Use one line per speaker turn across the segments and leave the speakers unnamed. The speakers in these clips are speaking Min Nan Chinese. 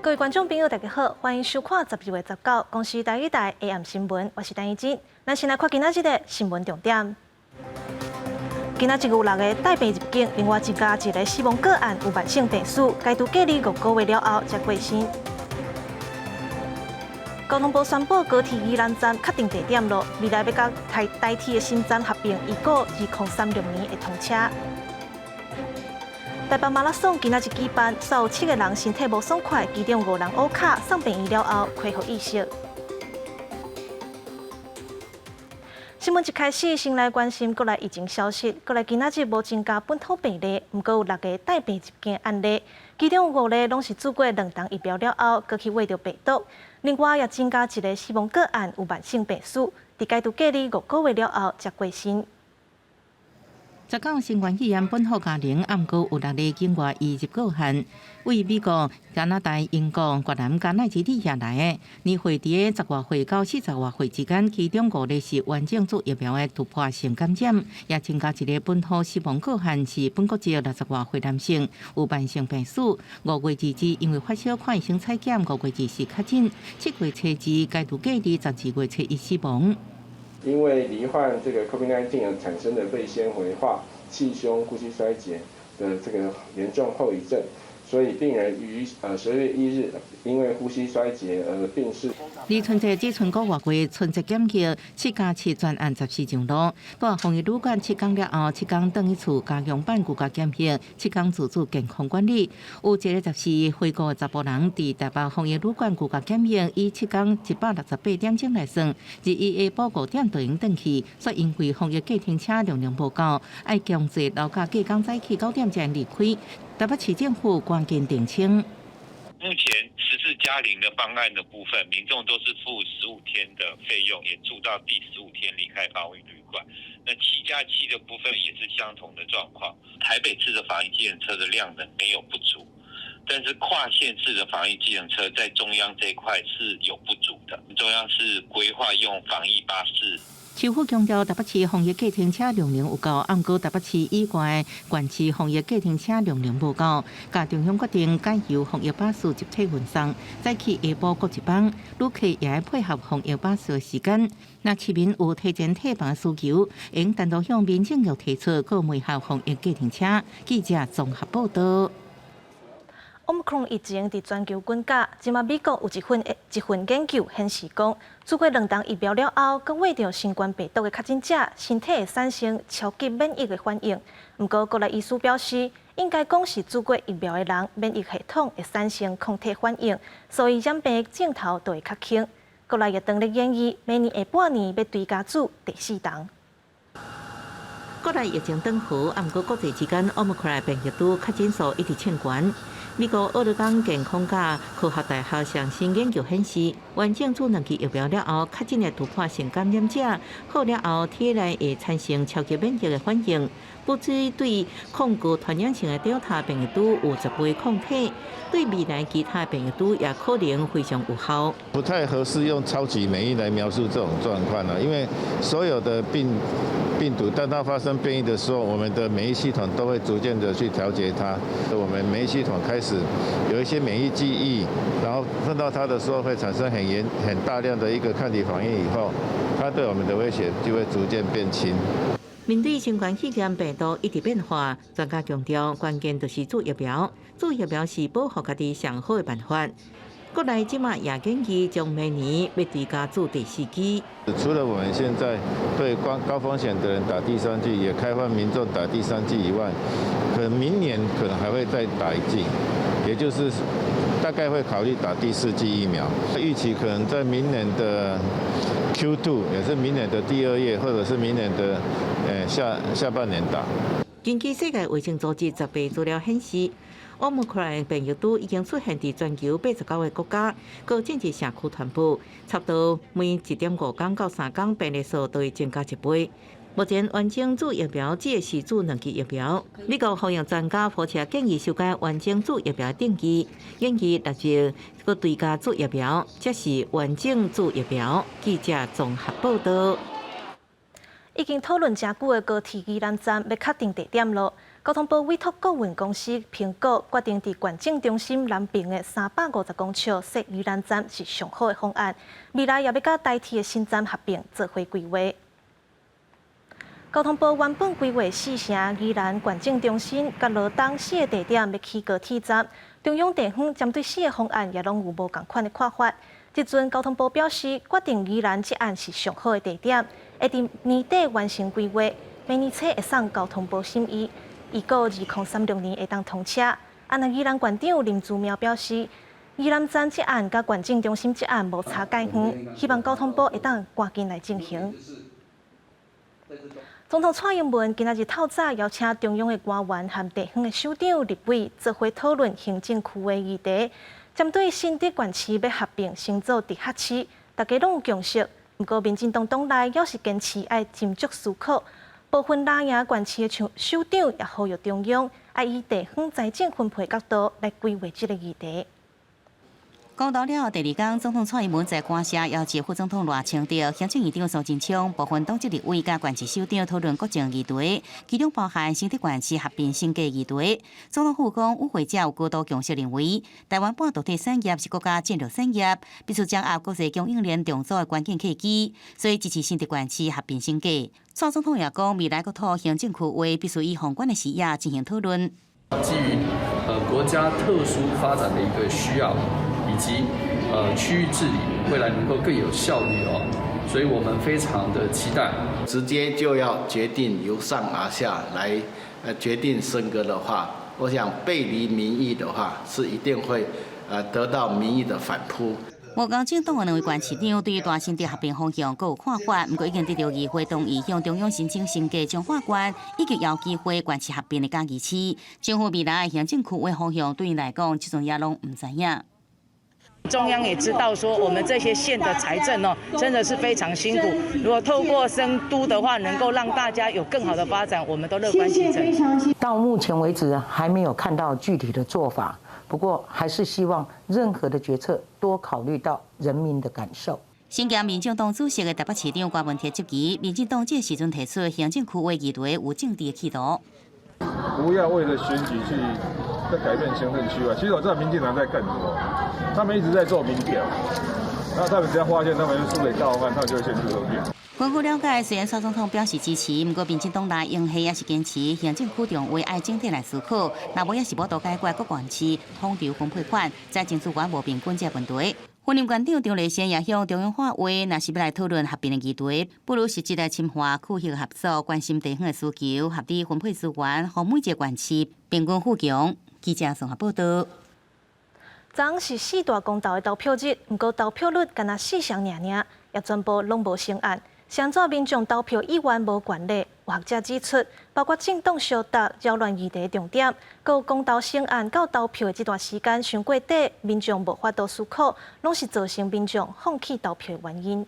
各位觀眾朋友，大家好，歡迎收看12月19公視台語台 AM 新聞，我是陳怡靜。咱先來看今仔日的新聞重點。今仔日有六个帶病入境，另外增加一个死亡個案有慢性病史，解除隔離5個月了後才過身。交通部宣布高鐵宜蘭站確定地點囉，未來欲佮台鐵的新站合併，預估2036年會通車。台北馬拉松今仔日舉辦，煞有七個人身體無爽快，其中五人烏卡送病院了後恢復意識。新聞一開始，先來關心國內疫情消息。國內今仔日無增加本土病例，毋過有六个帶病入境案例，其中五个攏是注過兩劑疫苗了後，閣去秽著病毒。另外也增加一个死亡個案，有慢性病史，佇解除隔離五個月了後才過身。
19新冠肺炎本土加零，毋過有六个境外移入個案，為美國、加拿大、英國、越南、佮奈及利亞來的，年歲佇十外歲到四十外歲之間，其中五个是完整注疫苗的突破性感染，也增加一个本土死亡個案，是本國籍60外歲男性，有慢性病史。5月22因為發燒看醫生採檢，5月24確診，7月初二解除隔離，12月初一死亡。
因為罹患這個 COVID-19 而產生的肺纖維化、氣胸、呼吸衰竭的這個嚴重後遺症，所以病人於12月1日因為呼吸衰竭而病逝。
李春節這春個外月春節檢疫7加7專案十四上路，蹛防疫旅館七工了後，七工轉去厝加強版居家檢疫，七工自主健康管理。有一个十四回國的查埔人，佇台北防疫旅館居家檢疫，以七工168點鐘來算，21下晡5點就用轉去，煞因為防疫計程車量量無夠，愛強制留駕隔工早起9點才離開。台北市政府趕緊澄清。
目前14+0的方案的部分，民眾都是付15天的費用，也住到第十五天離開防疫旅館。那7加7的部分也是相同的狀況。台北市的防疫計程車的量能沒有不足，但是跨縣市的防疫計程車在中央這一塊是有不足的。中央是規劃用防疫巴士。
市府強調，台北市防疫計程車量能有夠，毋過台北市以外縣市防疫計程車量能無夠，佮中央決定改由防疫巴士集體運送，早起下晡各一班，旅客也愛配合防疫巴士的時間。若市民有提前退房需求，應單獨向民政局提出，閣媒合防疫計程車。記者綜合報道。
Omicron 疫情佇全球滾價，這馬美國有一份研究顯示講，注過兩劑疫苗了後，閣秽著新冠病毒的確診者，身體會產生超級免疫的反應。毋過國內醫師表示，應該講是注過疫苗的人，免疫系統會產生抗體反應，所以染病的症頭就會較輕。國內也當咧建議，明年下半年欲追加注第四劑。
國內疫情轉好，毋過國際之間 Omicron 變異株確診數一直衝懸。美國奧勒岡健康佮科學大學上新研究顯示，完整注兩劑疫苗了後，確診的突破性感染者好了後，體內會產生超級免疫的反應，不止對抗高傳染性的 Delta 變異株有10倍抗體，對未來其他變異株也可能非常有效。
不太合適用超級免疫來描述這種狀況啦，因為所有的病毒，當它發生變異的時候，我們的免疫系統都會逐漸的去調節它。我們免疫系統開始有一些免疫記憶，然後碰到它的時候會產生很大量的一個抗體反應，以後它對我們的威脅就會逐漸變輕。
面對新冠肺炎病毒一直變化，專家強調，關鍵就是注疫苗。注疫苗是保護家己上好的辦法。國內這馬也建議將明年欲追加注第四劑。
除了我們現在對高風險的人打第三劑，也開放民眾打第三劑以外，可能明年可能還會再打一劑，也就是大概會考慮打第四劑疫苗。預期可能在明年的 Q2，也是明年的第二月，或者是明年的下下半年打。
根據世界衛生組織十八資料顯示，Omicron 變異株已經出現佇全球89個國家，閣進入社區傳播，差不多每1.5工到3工病例數都會增加一倍。目前完整注疫苗指的是注兩劑疫苗。美國防疫專家佛奇建議修改完整注疫苗定義，建議納入閣追加注疫苗，才是完整注疫苗。記者綜合報道。
已經討論誠久的高鐵宜蘭站欲確定地點囉。交通部委託顧問公司評估，決定佇縣政中心南爿的350公尺設宜蘭站是上好的方案。未來也欲佮台鐵的新站合併做伙規劃。交通部原本規劃四城、宜蘭縣政中心佮羅東四个地點欲起高鐵站，中央地方針對四个方案也攏有無仝款的看法。這陣交通部表示，決定宜蘭這案是上好的地點，會佇年底完成規劃，明年初會送交通部審議，預估2036年會當通車。啊，若宜蘭縣長林姿妙表示，宜蘭站這案佮縣政中心這案無差介遠，希望交通部會當趕緊來進行。總統蔡英文今仔日透早邀請中央的官員和地方的首長、立委做伙討論行政區劃議題。針對新竹縣市欲合併成做直轄市，大家攏有共識。毋過民進黨黨內猶是堅持愛斟酌思考，部分藍營縣市的首長也呼籲中央愛以地方財政分配角度來規劃這个議題。
公投了後第二工，總統蔡英文在官舍邀集副總統賴清德、行政院長蘇貞昌、部分黨籍立委佮縣市首長討論國政議題，其中包含新竹縣市合併升格議題。總統府講，與會者有高度共識，認為台灣半導體產業是國家戰略產業，必須掌握國際供應鏈重組的關鍵契機，所以支持新竹縣市合併升格。蔡總統也講，未來國土行政區劃必須以宏觀的視野進行討論。
基於國家特殊發展的一個需要，以及區域治理未來能夠更有效率哦，所以我們非常的期待。
直接就要決定由上而下來決定升格的話，我想背離民意的話，是一定會得到民意的反撲。
無仝政黨的兩位縣市長對於大新竹合併方向各有看法，毋過已經得著議會同意向中央申請升格彰化縣，以及有機會縣市合併的嘉義市。政府未來行政區劃方向對𪜶來講，這陣也攏毋知影。
中央也知道說，我們這些縣的財政哦，真的是非常辛苦。如果透過升都的話，能夠讓大家有更好的發展，我們都樂觀其成。
到目前為止，還沒有看到具體的做法。不過，還是希望任何的決策多考慮到人民的感受。
身兼民眾黨主席的台北市長柯文哲質疑，民進黨這時陣提出行政區劃議題有政治的企圖。
不要為了選舉去在改變行政區劃。其實我知道民進黨在幹什麼，他們一直在做民調，那他們只要發現他們輸給高虹安，他們就會先出合併。
根據了解，雖然蔡總統表示支持，毋過民進黨內仍然也是堅持行政區重劃愛整體來思考，若無也是無法度解決各縣市統籌分配款、財政資源無平均這個問題。雲林縣長張麗善也向中央喊話，若是欲來討論合併的議題，不如實質來深化區域合作，關心地方的需求，合理分配資源，予每一個縣市平均富強。記者綜合報道。
昨昏是四大公投的投票日，毋過投票率干焦四成爾爾，也全部攏無成案。是按怎民眾投票意願無懸咧？有學者指出，包括政黨相鬥、擾亂議題重點，閣有公投成案到投票的這段時間傷過短，民眾無法度思考，攏是造成民眾放棄投票的原因。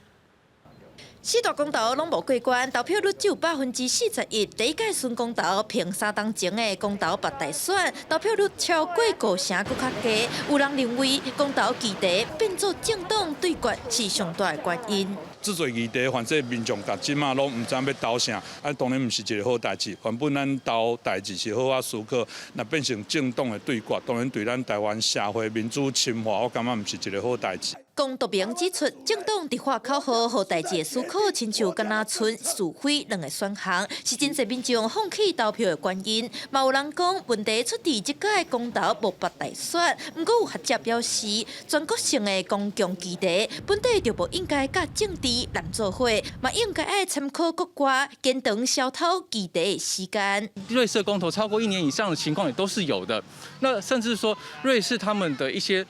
四大公投攏無過關，投票率只有41%。第一屆孫公投憑3冬前的公投罷大選，投票率超過五成，閣較低。有人認為公投議題變做政黨對決是上大的原因。
這濟議題，反正民眾到這馬攏毋知欲投啥，啊，當然毋是一个好代誌。原本咱投代誌是好好思考，若變成政黨的對決，當然對咱台灣社會民主深化，我感覺毋是一个好代誌。
龔督明指出，政黨伫喊口號，予代誌的思考，親像敢若賰是非兩个選項，是真濟民眾放棄投票的原因。嘛有人講，問題出佇這屆公投無罷大選。毋過有學者表示，全國性的公共議題，本底就無應該佮政治連做伙，嘛應該愛參考國外延長消討議題的時間。
瑞士公投超過一年以上的情況也都是有的。那甚至說，瑞士他們的一些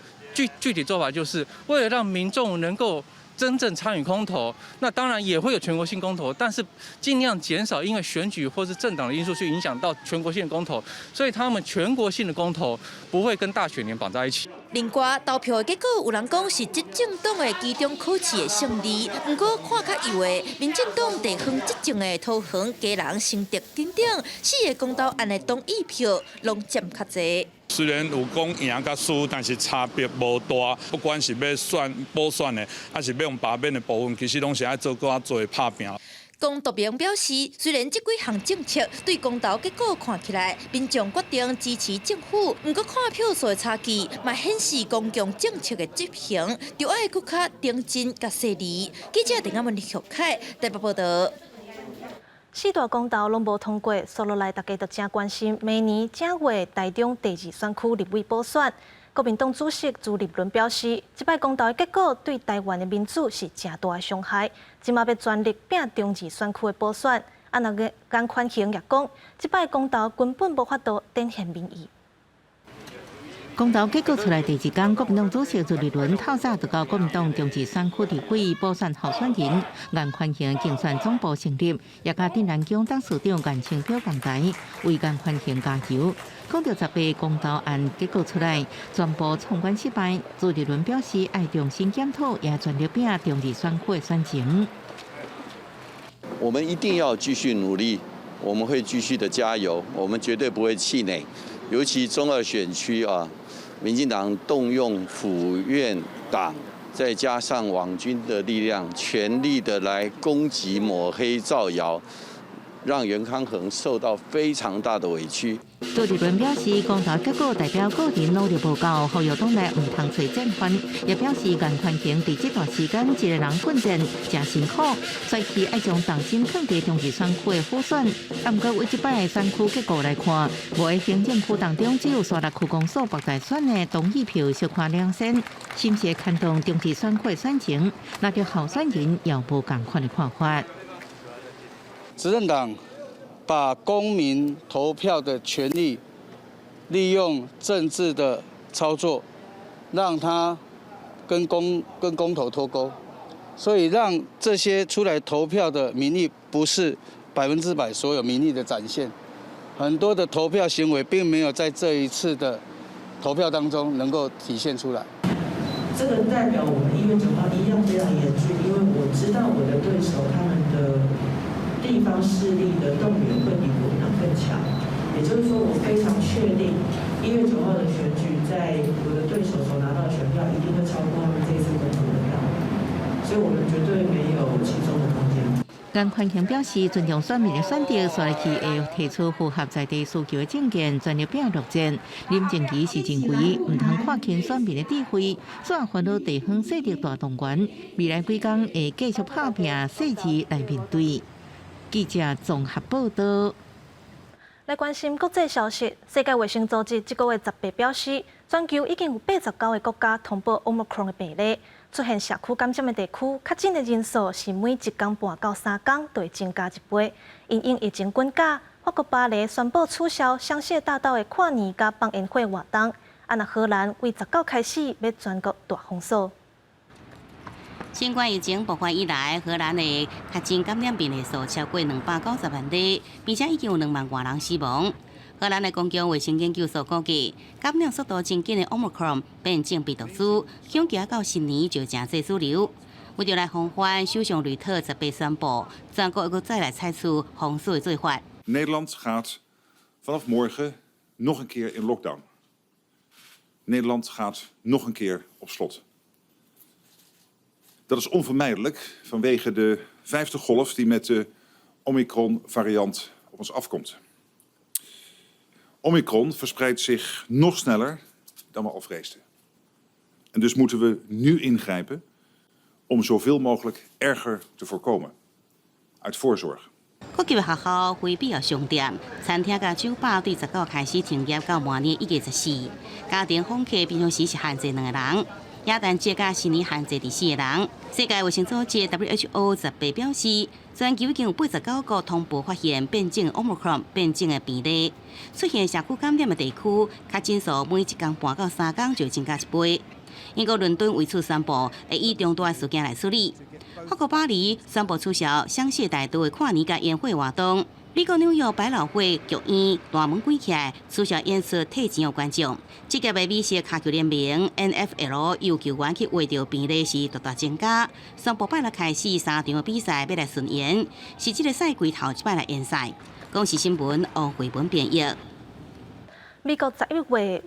具體做法，就是為了讓民眾能夠真正參與公投，那當然也會有全國性公投，但是盡量減少因為選舉或是政黨的因素去影響到全國性的公投，所以他們全國性的公投不會跟大選年綁在一起。
另外，投票的結果有人講是執政黨的期中考試的勝利，毋過看較右的民進黨地方執政的桃園、基隆、新竹等等四个公投案的同意票攏佔較濟。
雖然有講贏佮輸，但是差別無大。不管是欲選補選的，還是欲用罷免的部分，其實攏是愛做閣較濟拍拚。
龚篤明表示，雖然這幾項政策對公投結果看起來，民眾決定支持政府，毋過看票數的差距，嘛顯示公共政策的執行，著愛閣較認真佮細膩。記者鄧阿文、李玉凱台北報道。
四大公投攏無通過，紲落來大家都誠關心，明年正月臺中第二選區立委補選。國民黨主席朱立倫表示，這擺公投的結果對臺灣的民主是誠大的傷害，這馬欲全力拚中二選區的補選。啊，若個顏寬恆也講，這擺公投根本無法度展現民意。
公投結果出來第二工，國民黨主席朱立倫透早就到國民黨中二選區立委補選候選人顏寬恆競選總部成立，也佮鎮瀾宮董事長顏清標同台為顏寬恆加油。講著十八公投案結果出來，全部闖關失敗。朱立倫表示愛重新檢討，也全力拚中二選區的選情。
我們一定要繼續努力，我們會繼續的加油，我們絕對不會氣餒。尤其中二選區啊，民進黨動用府院黨，再加上網軍的力量，全力的來攻擊、抹黑、造謠，讓顏寬恆受到非常大的委屈。
朱立倫表示，公投結果代表個人努力無夠，呼籲黨內毋通揣戰犯，也表示顏寬恆佇這段時間一个人奮戰誠辛苦，所以愛將重心放佇中二選區的輔選。啊，毋過為這擺的選區結果來看，五个行政區當中只有沙鹿區公所北大選的同意票小可領先，是毋是會牽動中二選區的選情？那著候選人也無仝款的看法。
執政黨把公民投票的權利利用政治的操作，讓他跟公投脫鈎，所以讓這些出來投票的民意不是100%所有民意的展現，很多的投票行為並沒有在這一次的投票當中能夠體現出來。
這個代表我們1月9號一樣非常嚴峻，因為我知道我的對手他們的地方勢力的動員會比國民黨更強，也就是說，我非常確定1月9號的選舉，在我的對手所拿到的選票一定會超過他們這一次公投的票，所以我們絕對沒有輕鬆的空間。
顏寬恆表示，尊重選民的選擇，紲落去會提出符合在地需求的政見，全力拚陸戰。林靜儀是認為，毋通看輕選民的智慧，煞煩惱地方勢力大動員，未來幾工會繼續拍拚細緻來面對。記者綜合報道。
來關心國際消息，世界衛生組織這個月18表示，全球已經有89個國家通報 Omicron 的病例，出現社區感染的地區，確診的人數是每一工半到3工就會增加一倍。因應疫情滾加，法國巴黎宣布取消香榭大道的跨年佮放煙火活動。啊，若荷蘭對19開始欲全國大封鎖。
新冠疫情爆發以來，荷蘭的確診感染病例數超過290萬例，並且已經有2萬外人死亡。荷蘭的公共衛生研究所估計，感染速度真緊的 Omicron 變種病毒株，恐驚到新年就誠濟主流。為著來防範，首相呂特18宣布，全國閣再來採取封鎖的做法。
Nederland gaat vanaf morgen nog een keer in lockdown. Nederland gaat nog een keer op slot. Dat is onvermijdelijk vanwege de vijfde golf die met de Omicron-variant op ons afkomt. Omicron verspreidt zich nog sneller dan we al vreesden. En dus moeten we nu ingrijpen om zoveel mogelijk erger te voorkomen. Uit voorzorg.
各級學校、非必要商店、餐廳佮酒吧對19開始停業到明年1月14。家庭訪客平常時是限制兩個人。耶誕節佮新年限制佇四個人。世界衛生組織 WHO 18表示，全球已經有89國通報發現變種 Omicron 變種的病例，出現社區感染的地區，確診數每一工半到3工就增加一倍。英國倫敦為此宣布，會以重大事件來處理。法國巴黎宣布取消香榭大道的跨年佮煙火活動。美國紐約百老匯劇院大門關起來，取消演出退錢予觀眾。職業的美式跤球聯盟 NFL 有球員去挖著病例是大大增加，宣布拜六開始三場的比賽欲來順延，是這个賽季頭一擺來延賽。公視新聞王慧文編譯。
美國11月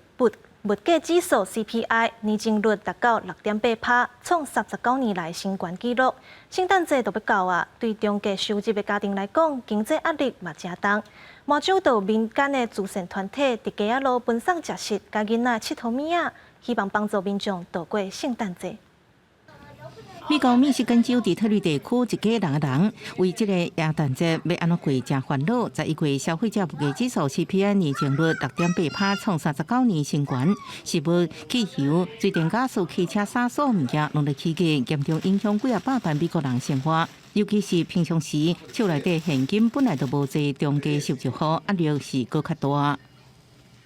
物物價指數 CPI 年增率達到6.8%，創39年來新懸紀錄。聖誕節就欲到啊，對中低收入的家庭來講，經濟壓力嘛誠重。麻州就有民間的慈善團體佇街仔路分送食食，共囡仔𨑨迌物仔，希望幫助民眾度過聖誕節。
美國密西根州底特律地區一家六个人為這個耶誕節欲按怎過誠煩惱。11月消費者物價指數 CPI 年增率6.8%，創39年新高。食物、汽油、水電瓦斯、汽車、啥所有物件攏咧起價，嚴重影響幾仔百萬美國人生活。尤其是平常時手內底現金本來就無濟，中低收入戶壓力是閣較大。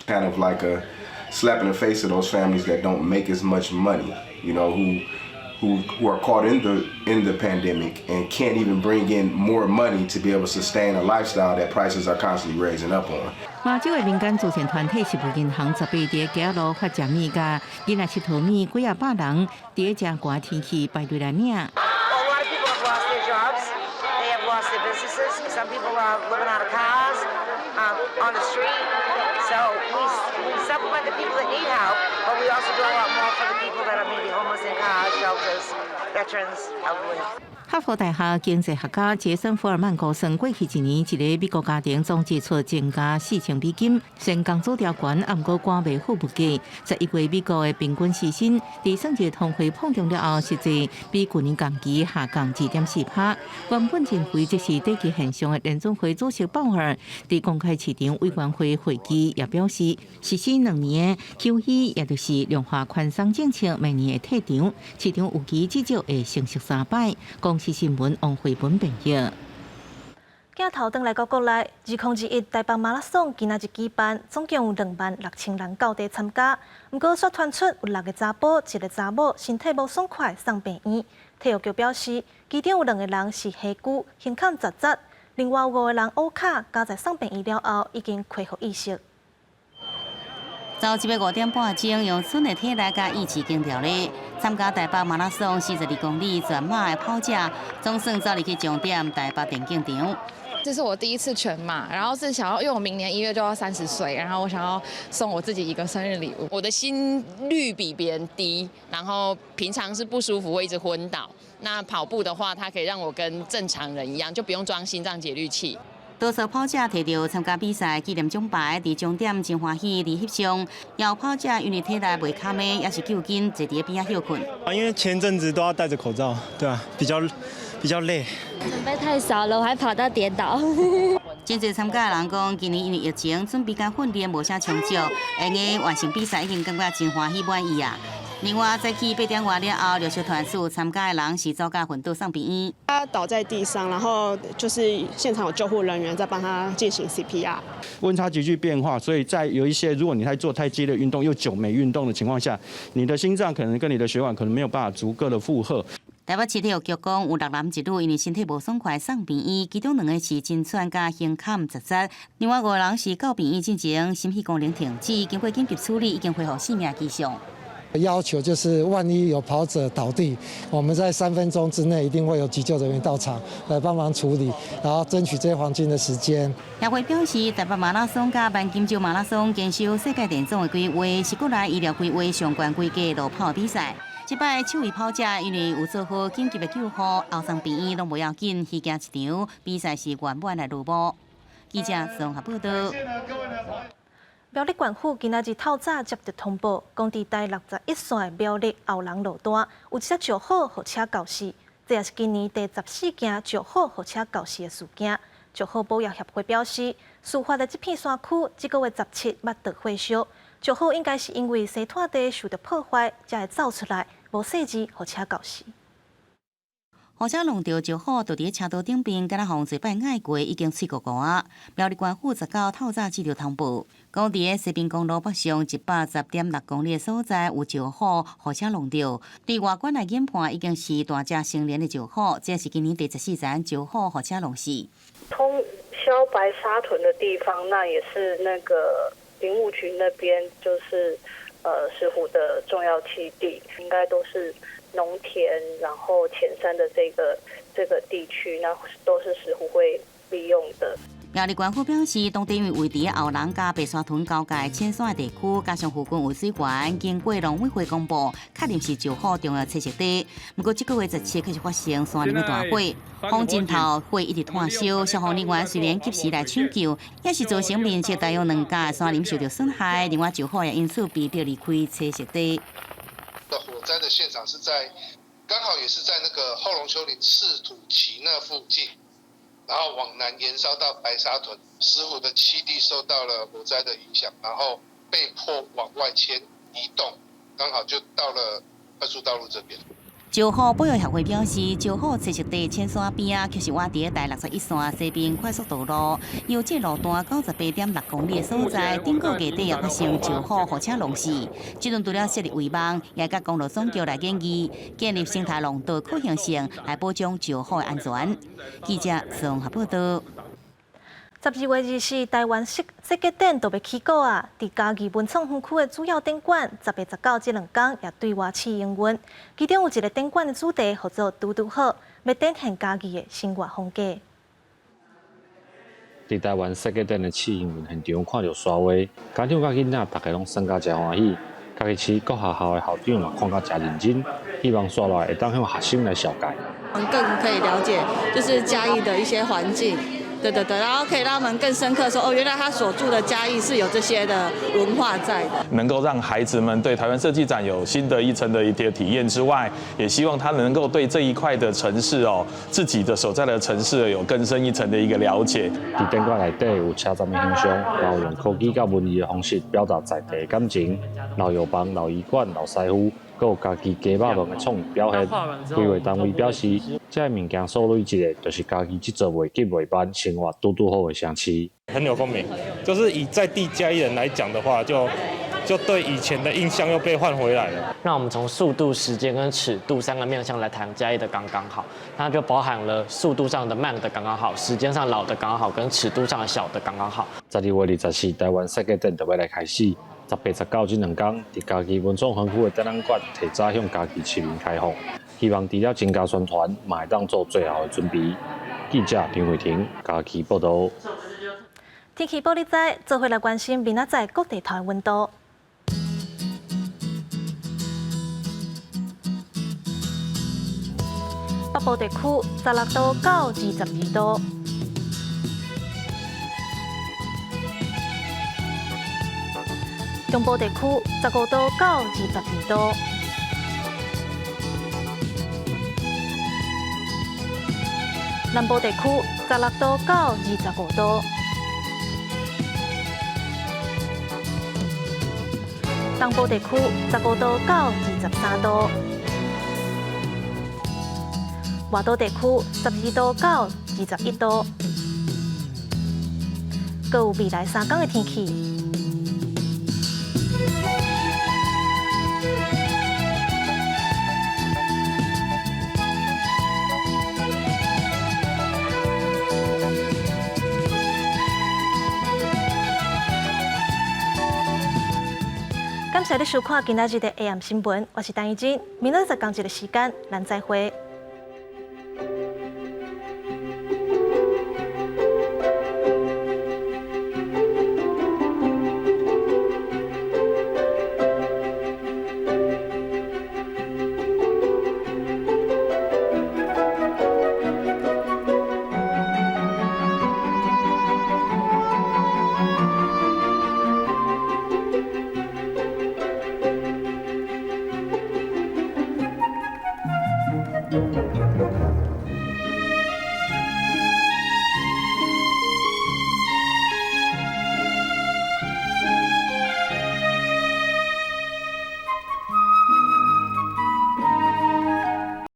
Kind of like a slap in the face of those families that don't make as much money, who are caught in the pandemic and can't even bring in more money to be able to sustain a lifestyle that prices are constantly raising up on.
麻州的民間慈善團體食物銀行18佇街仔路發食物，共囡仔𨑨迌物，幾仔百人佇遮寒天氣排隊來領。
A lot of people have lost their jobs. They have lost their businesses. Some people are living out of cars, on the street. So we supplement the people that need help, but we also do a lot more for the people that are maybe homeless in cars, shelters, veterans, elderly.
哈佛大學經濟學家傑森·福爾曼估算，過去一年一个美國家庭總支出增加4000美金，雖然工資調懸，毋過趕袂赴物價。11月美國的平均時薪，佇算一通貨膨脹了後，實際比舊年同期下降2.4%。原本認為這是短期現象的聯準會主席鮑爾，佇公開市場委員會會議也表示，實施2年的 QE，也就是量化寬鬆政策，明年會退場，市場預期至少會升息三擺。公視新聞王慧文編譯。
鏡頭轉來到國內，2021台北馬拉松今仔日舉辦，總共有26,000人到地參加。毋過，煞傳出有六个查埔、一个查某身體無爽快，送病院。體育局表示，其中有兩个人是下肢胸坎窒窒，另外有五个人烏跤，佳哉送病院了後已經恢復意識。
早一欲5點半鐘，用阮的體力佮意志堅條咧，參加台北馬拉松42公里全馬的跑者，總算走入去終點台北田徑場。
這是我第一次全馬，然後是想要，因為我明年1月就要30歲，然後我想要送我自己一個生日禮物。
我的心率比別人低，然後平常是不舒服會一直昏倒。那跑步的話，它可以讓我跟正常人一樣，就不用裝心臟節律器。
多數跑者提著參加比賽紀念獎牌，佇終點真歡喜佇翕相。有跑者因為體力袂堪的，也是就近坐佇邊仔歇睏。
啊，因為前陣子都要戴着口罩，對啊，比較累。
準備太少了，我還跑到跌倒。
真濟參加的人講，今年因為疫情，準備佮訓練無啥充足，會用完成比賽已經感覺真歡喜滿意啊。另外，早起8點外了後，陸續傳出參加的人是走甲昏倒送病院。
他倒在地上，然後就是現場有救護人員在幫他進行 CPR。
溫差急劇變化，所以在有一些如果你在做太激烈運動又久沒運動的情況下，你的心臟可能跟你的血管可能沒有辦法足夠的負荷。
台北市體育局講，有六男一女因為身體無爽快送病院，其中兩个是真喘佮胸坎窒窒，另外五个人是到病院進前心肺功能停止，經過緊急處理已經恢復生命跡象。
要求就是，萬一有跑者倒地，我們在3分鐘之內一定會有急救人員到場來幫忙處理，然後爭取這些黃金的時間。
協會表示，台北馬拉松佮萬金石馬拉松堅守世界田總的規劃，是國內醫療規劃上懸規格路跑比賽。這擺首位跑者因為有做好緊急的救護，後送病院攏無要緊，虛驚一場，比賽是圓滿來落幕。記者綜合報道。
苗栗縣府今仔日透早接著通報，講佇台61線苗栗後龍路段有一隻石虎予車鉤死，這也是今年第14件石虎予車鉤死的事件。石虎保育協會表示，事發的這片山區這个月17捌著火燒，石虎應該是因為生態地受著破壞，才會走出來，無細膩予車鉤死。
予車挵著石虎，就佇車道頂邊，敢若予濟擺愛過，已經喙糊糊啊。苗栗縣府19透早接著通報，講佇西濱公路北上110.6公里的所在有石虎予車挵著，對外觀來研判，已經是大隻成年的石虎，這是今年第14宗石虎予車挵死。
通霄白沙屯的地方，那也是那個林務局那邊，就是石虎的重要棲地，應該都是農田，然後淺山的這個地區，那都是石虎會利用的。
苗栗縣府表示，當地因為位佇後龍佮白沙屯交界淺山的地區，加上附近有水源，經過農委會公布，確認是石虎重要棲息地。毋過，這個月17開始發生山林的大火，風陣頭火一直湠燒，消防人員雖然及時來搶救，也是造成面積大約兩甲山林受著損害。另外，石虎也因此被迫離開棲息地。
的火災的現場是在剛好也是在那個後龍丘陵赤土崎那附近。然後往南延燒到白沙屯，石虎的棲地受到了火災的影響，然後被迫往外遷移動，剛好就到了快速道路這邊。
石虎保育協會表示，石虎棲息地淺山邊仔，就是倚佇台61線西邊快速道路，由這路段98.6公里的所在，頂個月底也發生石虎予車撞死。這陣除了設立圍網，也佮公路總局來研議建立生態廊道可行性，來保障石虎的安全。記者綜合報道。
12月24，台灣設計展就欲起鼓啊！佇嘉義文創園區的主要展館，10月19這兩工也對外試營運。其中有一個展館的主題號做“拄拄好”，欲展現嘉義的生活風格。
佇台灣設計展的試營運現場，看著沙畫，家長佮囡仔逐家攏耍甲誠歡喜。嘉義市各學校的校長嘛看甲誠認真，希望煞落來會當向學生來紹介，
更可以了解就是嘉義的一些環境。對對對，然後可以讓他們更深刻說，哦，原來他所住的嘉義是有這些的文化在的，
能夠讓孩子們對台灣設計展有新的一層的一個體驗之外，也希望他能夠對這一塊的城市哦，自己的所在的城市有更深一層的一個了解。
佇展館內底有車站的形象，然後用科技佮文藝的方式表達在地的感情，老藥房、老醫館、老師傅，閣有家己雞肉飯的創意表現。規劃單位表示，這个物件所累積的，就是嘉義這座袂急袂慢、生活拄拄好的城市。
很有共鳴，就是以在地嘉義人來講的話，就對以前的印象又被換回來了。
那我們從速度、時間跟尺度三個面向來談嘉義的剛剛好，那就包含了速度上的慢的剛剛好，時間上老的剛剛好，跟尺度上的小的剛剛好。
12月24，台灣設計展就欲來開始。18、19這兩工，佇嘉義文創園區的展覽館提早向嘉義市民開放，希望除了增加宣傳，嘛會當做最後的準備。記者林慧婷嘉義報導。
天氣報你知，做伙來關心明仔載各地頭的溫度。北部地區16度到22度。中部地區15度到22度，南部地區16度到25度，東部地區15度到23度，外島地區12度到21度，閣有未來3工的天氣。感謝你收看今仔日的 AM 新聞，我是陳怡真，明仔載仝一个時間，咱再會。